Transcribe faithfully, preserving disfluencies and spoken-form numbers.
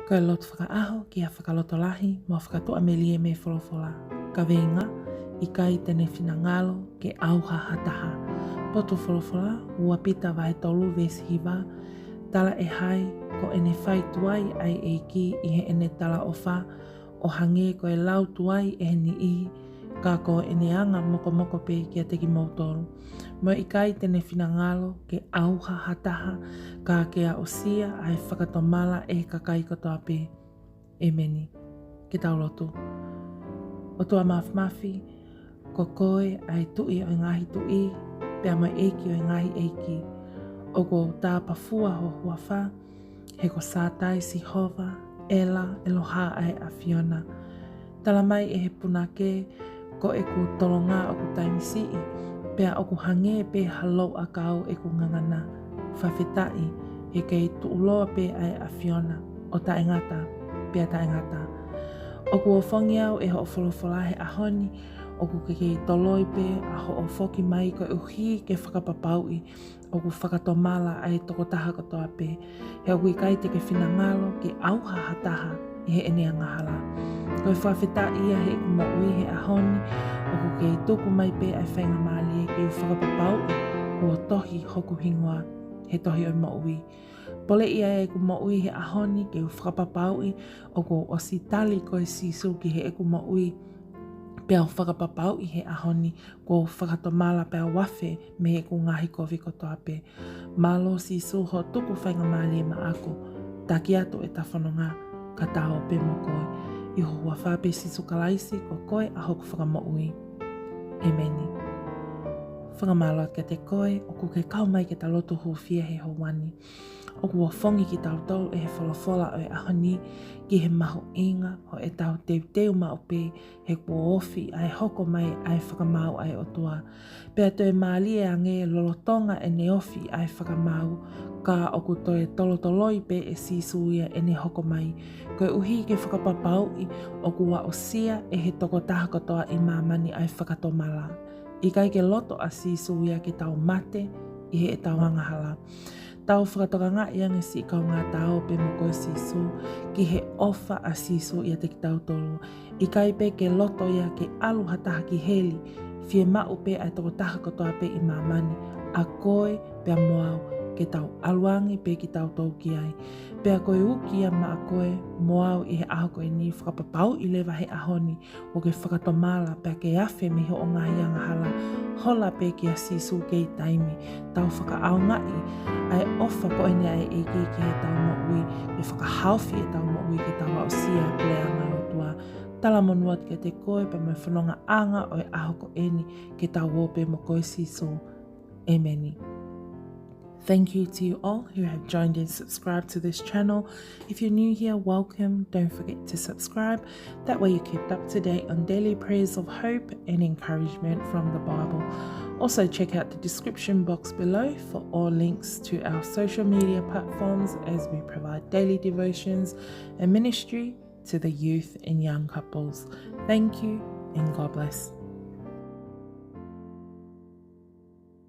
Ko e lotu fakaʻaho ki ha fakalotolahi mo fakatuʻamelie mei he folofola. Kaveinga: ʻIkai te ne finangalo ke ʻauha ha taha. Potu folofola, ua Pita vahe tolu veesi hiva: Talaʻehai ko ʻene fai tuai ʻa e ʻEiki ʻi heʻene talaʻofa, ʻo hangē ko e lau tuai ʻe he niʻihi, ka ko ʻene anga mokomoko pē kiate kimoutolu. Mo e ʻikai te ne finangalo ke ʻauha ha taha, ka ke aʻusia ʻa e fakatomala ʻe he kakai kotoa pē. ʻEmeni. Ke tau lotu. ʻOtua Mafimafi, ko koe ʻa e Tuʻi ʻo e ngaahi tuʻi, pea mo e ʻEiki ʻo e ngaahi ʻeiki. ʻOku ou tāpafua ho huafa, he ko Sātai Sihova, ʻEla, ʻEloha ʻa e ʻAfiona. Tala mai ʻe he punake, ko ʻeku tolonga ʻoku taimi siʻi, pea ʻoku hangē pē ha louʻakau ʻeku ngangana. Fakafetaʻi, he kei tuʻuloa pē ʻa e ʻAfiona, ʻo taʻengata pea taʻengata. ʻOku ofongi au ʻe hoʻo folofola he ʻaho ni, ʻoku ke kei toloi pē ʻa hoʻo foki mai koeʻuhi ke fakapapauʻi ʻoku fakatomala ʻa e tokotaha kotoa pē. He ʻoku ʻikai te ke finangalo ke ʻauha ha taha ʻi heʻene angahala. Ko e fakafetaʻi ia heʻeku moʻui he ʻaho ni, ʻoku kei tuku mai pē ʻa e faingamālie ke u fakapapauʻi kuo tohi hoku hingoa he tohi ʻo e moʻui. Poleʻi ʻa ʻeku moʻui he ʻaho ni ke u fakapapauʻi ʻoku ou ʻosi tali koe Sīsū ki heʻeku moʻui. Pea u fakapapauʻi he ʻaho ni kuo u fakatomala pea u afe mei heʻeku ngaahi kovi kotoa pē. Mālō Sīsū hoʻo tuku faingamālie maʻaku, taki atu ʻeta fononga, ka ta ō pē mo koe. ʻI ho huafa pē Sīsū Kalaisi, ko koe ʻa hoku Fakamoʻui. ʻEmeni. Fakamālō atu kiate koe ʻoku ke kau mai ke ta lotu hūfia he houa ni. ʻOku ofongi kitautolu ʻe he folofola ʻo e ʻaho ni ki he mahuʻinga ʻo ʻetau teuteu maʻu pē he kuo ofi ʻa e hoko mai ʻa e fakamaau ʻa e ʻOtua. Pea toe mālie ange lolotonga ʻene ofi ʻa e fakamaau, ka ʻoku toe tolotoloi pē ʻe Sīsū ia ʻene hoko mai, koeʻuhi ke fakapapauʻi ʻoku aʻusia ʻe he tokotaha kotoa ʻi māmani ʻa e fakatomala. ʻIkai ke loto ʻa Sīsū ia ke tau mate ʻi heʻetau angahala. Tau fakatokangaʻi ange siʻi kaungā Ta ō pē mo koe Sīsū ki he ʻofa ʻa Sīsū ʻiate kitautolu. ʻIkai pē ke loto ia ke ʻalu ha taha ki heli, fiemaʻu pē ʻa e tokotaha kotoa pē ʻi māmani, ʻa koe pea mo au, ke tau ʻalu ange pē kitautolu ki ai. Pea ko e uki ia maʻa koe mo au ʻi he ʻaho ko eni, fakapapauʻi leva he ʻaho ni, ʻo ke fakatomala pea ke afe mei hoʻo ngaahi angahala, hola pē kia Sīsū kei taimi. Tau fakaʻaongaʻi ʻa e ʻofa ko eni ʻa e ʻEiki ki heʻetau moʻui, ke fakahaofi ʻetau moʻui ke tau aʻusia e puleʻanga ʻo e ʻOtua. Talamonū atu kiate koe pea mo e fonongaʻanga ʻo e ʻaho ko eni, ke tau ō pē mo koe Sīsū. ʻEmeni. Thank you to you all who have joined and subscribed to this channel. If you're new here, welcome. Don't forget to subscribe. That way you're kept up to date on daily prayers of hope and encouragement from the Bible. Also, check out the description box below for all links to our social media platforms as we provide daily devotions and ministry to the youth and young couples. Thank you and God bless.